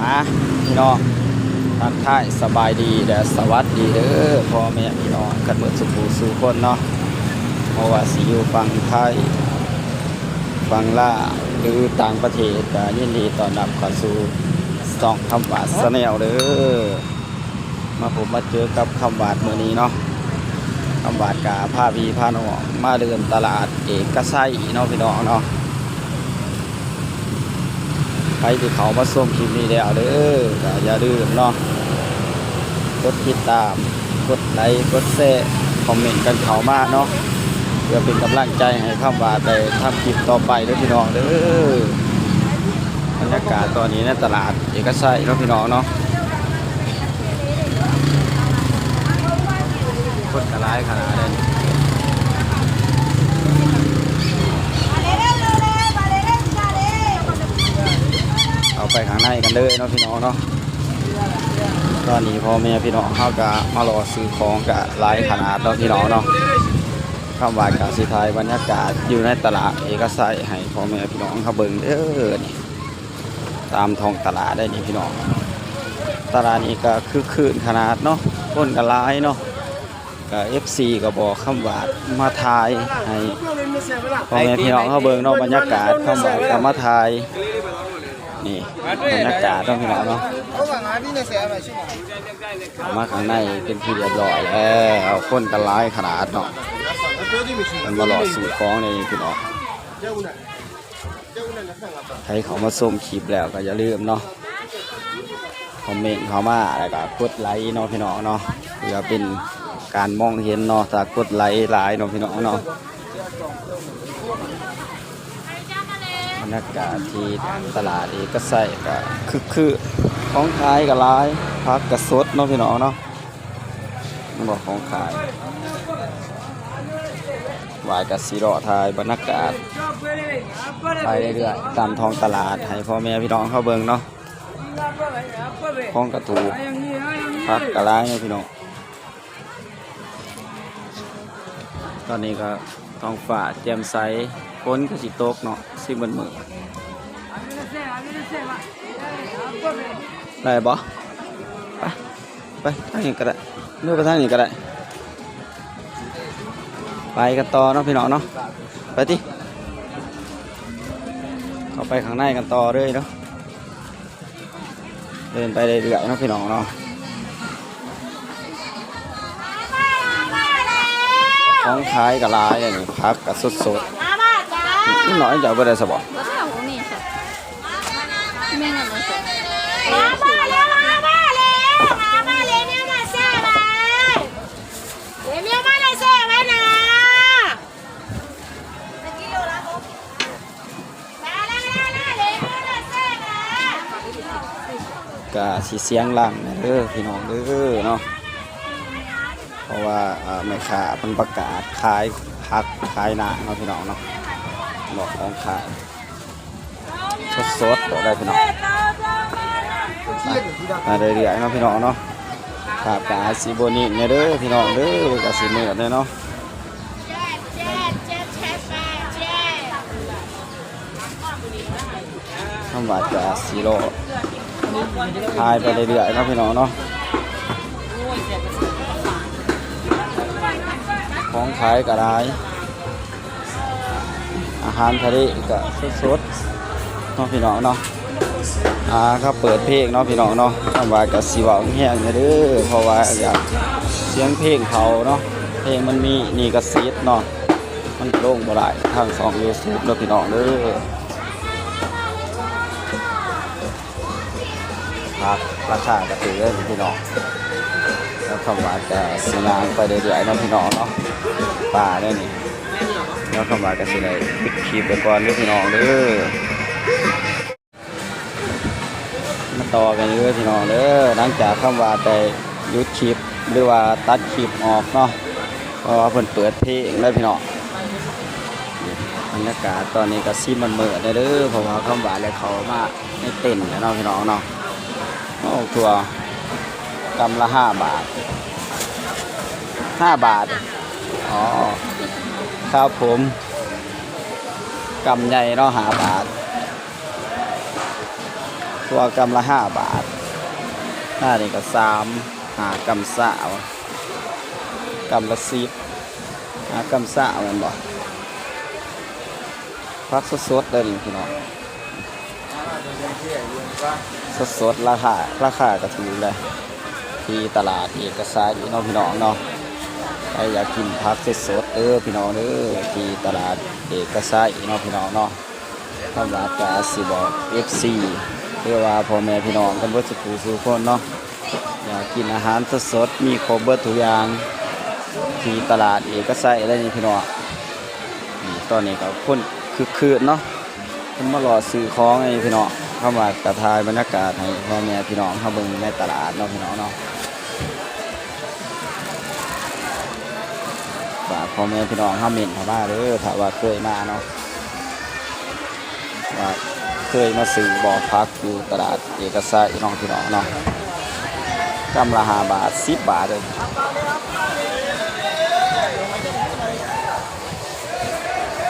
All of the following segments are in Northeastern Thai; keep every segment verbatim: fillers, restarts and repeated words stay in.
อ่ะพี่น้อง ทักทายสบายดีและสวัสดีเด้อพ่อแม่พี่น้องกันเบิดสู่ผู้สู่คนเนาะ บ่ว่าสิอยู่ฝั่งไทย ฝั่งลาว หรือต่างประเทศ ก็ยินดีต้อนรับเข้าสู่ช่องคำหวาดแชนแนลเด้อ มาพบมาเจอกับคำหวาดมื้อนี้เนาะ คำหวาดก็พาพี่พาน้องมาเดินตลาดเอกชัยเนาะพี่น้องเนาะ ใครที่เข้ามาชมคลิปนี้แล้วเด้อ ก็อย่าลืมเนาะ กดติดตาม กดไลค์ กดแชร์ คอมเมนต์กันเข้ามาเนาะ เพื่อเป็นกำลังใจให้คำหวาดได้ทำคลิปต่อไปเด้อพี่น้องเด้อ บรรยากาศตอนนี้ในตลาดเอกชัยเนาะพี่น้องเนาะ คนก็หลายขนาดเลย เอาไปข้างในกันเลยเนาะพี่น้องเนาะ ตอนนี้พ่อแม่พี่น้องเขาก็มารอซื้อของก็หลายขนาดเนาะพี่น้องเนาะ คำหวาดก็สิถ่ายบรรยากาศอยู่ในตลาดเอกชัยให้พ่อแม่พี่น้องเขาเบิ่งเด้อนี่ ตามท้องตลาดได้นี่พี่น้อง ตลาดนี้ก็คึกคืนขนาดเนาะ คนก็หลายเนาะ ก็เอฟซีก็บอกคำหวาดมาถ่ายให้พ่อแม่พี่น้องเขาเบิ่งเนาะ บรรยากาศคำหวาดก็มาถ่าย นี่บรรยากาศเนาะพี่น้องเนาะ เข้ามาข้างในเป็นที่เรียบร้อยแล้ว คนก็หลายขนาดเนาะ มันมารอซื้อของในพี่น้อง ใครเข้ามาชมคลิปแล้วก็อย่าลืมเนาะ คอมเมนต์เข้ามาแล้วก็กดไลค์เนาะพี่น้องเนาะ เพื่อเป็นการมองเห็นเนาะ ถ้ากดไลค์หลายเนาะพี่น้องเนาะ บรรยากาศที่ตลาดเอกชัยก็คึกคืน ของขายก็หลาย ผักก็สดเนาะพี่น้องเนาะ มันบอกของขาย หวาดก็สิเลาะถ่ายบรรยากาศไปเรื่อยๆ ตามท้องตลาดให้พ่อแม่พี่น้องเขาเบิ่งเนาะ ของก็ถูก ผักก็หลายเนาะพี่น้อง ตอนนี้ก็ท้องฟ้าแจ่มใส ฝนก็สิตกเนาะ สิมืดๆ ได้บ่ ไป ไปทางนี้ก็ได้ หรือไปทางนี้ก็ได้ ไปกันต่อเนาะพี่น้องเนาะ ไปติ เข้าไปข้างในกันต่อเลยเนาะ เดินไปเรื่อยๆเนาะพี่น้องเนาะ ของขายก็หลายเลยนี่ ผักก็สดๆ หาบาทจ้า นิดหน่อยจะเอาไปได้สบอ บ่ใช่ของนี่ค่ะ แม่นอันนั้นค่ะ หาบาทแล้ว หาบาทแล้ว หาบาทแล้ว เนี่ยมาแซ่บอ่ะ เดี๋ยวเนี่ยมาได้แซ่บไว้นะ กะสิเสียงดังเด้อพี่น้องเด้อเนาะ เพราะว่า อ่า แม่ค้าเพิ่นประกาศขายผักขายหน้าเนาะพี่น้องเนาะ บอกของขายสดๆ บอกได้พี่น้อง มาเรื่อยๆเนาะพี่น้องเนาะ ภาพกะสิบ่นิ่งแน่เด้อพี่น้องเด้อ กะสิมืดแน่เนาะ คำหวาดก็สิเลาะถ่ายไปเรื่อยๆเนาะพี่น้องเนาะ ของขายก็หลาย อาหารทะเลก็สดๆเนาะพี่น้องเนาะ อ่า เขาเปิดเพลงเนาะพี่น้องเนาะ คำหวาดก็สิเว้าแฮงๆเด้อ เพราะว่าอยากเสียงเพลงเขาเนาะ เพลงมันมีลิขสิทธิ์เนาะ มันลงบ่ได้ทางช่องยูทูบเนาะพี่น้องเด้อ ผักราคากะถือเด้อพี่น้อง แล้วคำหวาดก็สิย่างไปเรื่อยๆเนาะพี่น้องเนาะ ป่าเด้อนี่ แล้วคำหวาดก็สิได้ปิดคลิปไปก่อนเด้อพี่น้องเด้อ มาต่อกันเลยพี่น้องเด้อ หลังจากคำหวาดได้หยุดคลิปหรือว่าตัดคลิปออกเนาะ เพราะว่าเพิ่นเปิดเพลงแล้วพี่น้อง บรรยากาศตอนนี้ก็สิมืดๆเด้อ เพราะว่าคำหวาดได้เข้ามาในเต็นท์แล้วเนาะพี่น้องเนาะ โอ้ ถั่วกำละห้าบาท ห้าบาท อ๋อ ครับผม กำใหญ่เนาะ ห้าบาท ถั่วกำละห้าบาท หน้านี่ก็สาม ห้ากำซาว กำละสิบ ห้ากำซาวแม่นบ่ ผักสดๆเด้อนี่พี่น้อง สดๆ ราคา ราคาก็ถูกเลย ที่ตลาดเอกชัยเนาะพี่น้องเนาะ ใครอยากกินผักสดๆเด้อพี่น้องเด้อ ที่ตลาดเอกชัยเนาะพี่น้องเนาะ คำหวาดก็สิบอก เอฟซี หรือว่าพ่อแม่พี่น้องกันเบิดสุขสู่คนเนาะ อยากกินอาหารสดๆ มีครบเบิดทุกอย่าง ที่ตลาดเอกชัยเลยนี่พี่น้อง นี่ตอนนี้ก็คนคึกคืนเนาะ คนมารอซื้อของนี่พี่น้อง คำหวาดก็ถ่ายบรรยากาศให้พ่อแม่พี่น้องเฮาเบิ่งในตลาดเนาะพี่น้องเนาะ ฝากพ่อแม่พี่น้องเฮาเม้นเข้ามาเด้อ ถ้าว่าเคยมาเนาะ ว่าเคยมาซื้อบ่ ผักอยู่ตลาดเอกชัยเนาะพี่น้องเนาะ กำละห้าบาท สิบบาทเลย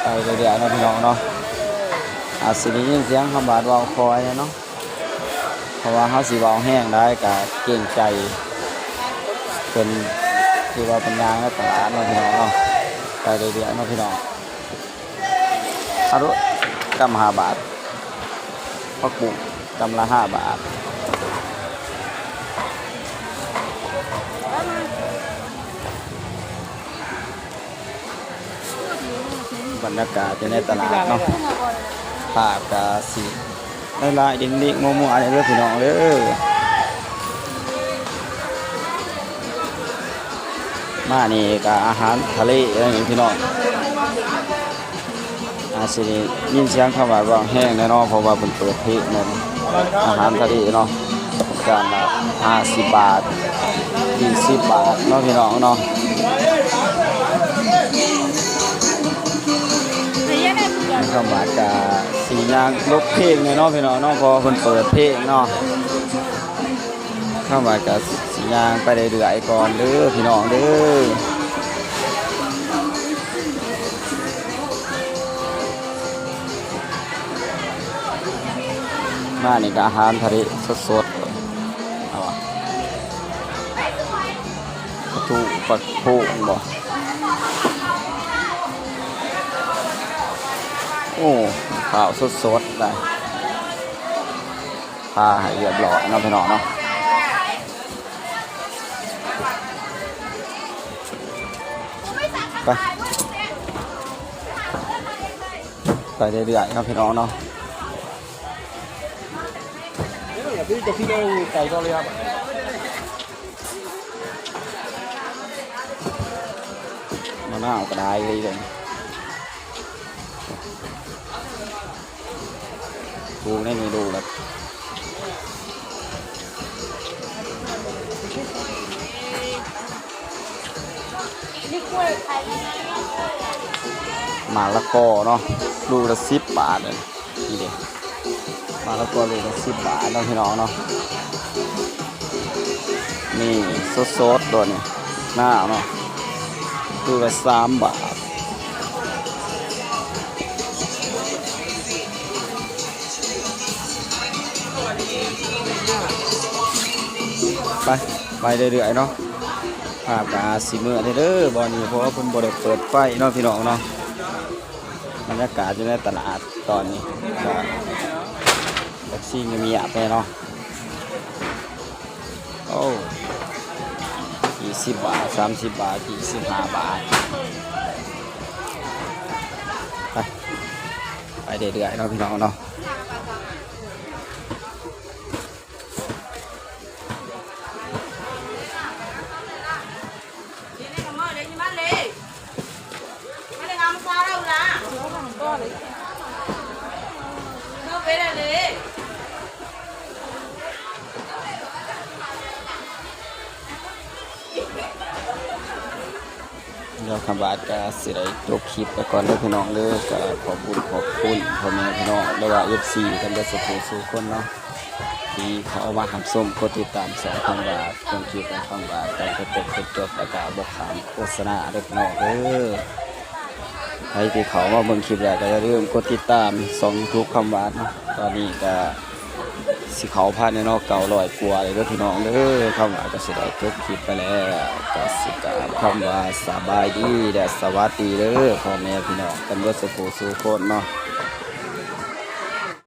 ไปเรื่อยๆเนาะพี่น้องเนาะ อาจสิได้ยินเสียงคำหวาดเว้าคอยเนาะ เพราะว่าเฮาสิเว้าแฮงได้ก็เกรงใจเพิ่น ที่ว่าเพิ่นย่างในตลาดเนาะพี่น้องเนาะ ไปเรื่อยๆเนาะพี่น้อง เอาดู กำห้าบาท ผักบุ้ง กำละห้าบาท บรรยากาศอยู่ในตลาดเนาะ ภาพก็สิหลายๆเด้งๆมั่วๆเลยเด้อพี่น้องเด้อ มานี่ก็อาหารทะเลอะไรนี่พี่น้อง อาจสิได้ยินเสียงคำว่าร้องแฮงแน่นอน เพราะว่าเพิ่นเปิดเพลงแม่น อาหารทะเลเนาะ จานละห้าสิบบาท ยี่สิบบาทเนาะพี่น้องเนาะ คำหวาดก็สิย่างหลบเพลงแน่นอนพี่น้องเนาะ เพราะว่าเพิ่นเปิดเพลงเนาะ คำหวาดก็สิย่างไปเรื่อยๆก่อนเด้อพี่น้องเด้อ มานี่ก็อาหารทะเลสดๆ เอาวะ ปลาทูปลาโขงบ่ โอ้ ข้าวสดๆได้ พาให้เรียบร้อยเนาะพี่น้องเนาะ ไป ไปเรื่อยๆเนาะพี่น้องเนาะ มะนาวก็ได้เลยเด้อ ดูในนี่ดูแบบ มะละกอเนาะ ลูกละสิบบาทเลย นี่เด้ มะละกอลูกละสิบบาทเนาะพี่น้องเนาะ นี่สดๆโดนนี่ หน้าเนาะ ลูกละสามบาท ไป ไปเรื่อยๆเนาะ ภาพก็อาจสิมืดเด้อ บ่อนนี้ เพราะว่าเพิ่นบ่ได้เปิดไฟเนาะพี่น้องเนาะ บรรยากาศอยู่ในตลาดตอนนี้ก็ แท็กซี่เงียบๆไปเนาะ โอ้ ยี่สิบบาท สามสิบบาท ยี่สิบห้าบาท ไป ไปเรื่อยๆเนาะพี่น้องเนาะ เดี๋ยวคำบาดก็สิได้จบคลิปไปก่อนเด้อพี่น้องเด้อ ก็ขอบคุณ ขอบคุณพ่อแม่พี่น้อง หรือว่า เอฟซี กันเบิดสุขสู่คนเนาะ ที่เข้ามารับชม กดติดตามช่องคำบาด เบิ่งคลิปของคำบาด ตั้งแต่ต้นจนจบ แล้วก็บ่ข้ามโฆษณาเด้อพี่น้องเด้อ ใครที่เข้ามาเบิ่งคลิปแล้วก็อย่าลืมกดติดตามช่องยูทูบคำบาดเนาะ ตอนนี้ก็ สิเข้าพันแล้วเนาะ เก้าร้อยกว่าเลยเด้อพี่น้องเด้อ คำว่าก็สิได้จบคลิปไปแล้ว ก็สิกล่าวคำว่าสบายดีและสวัสดีเด้อ พ่อแม่พี่น้องกันเบิดสู่ผู้สู่คนเนาะ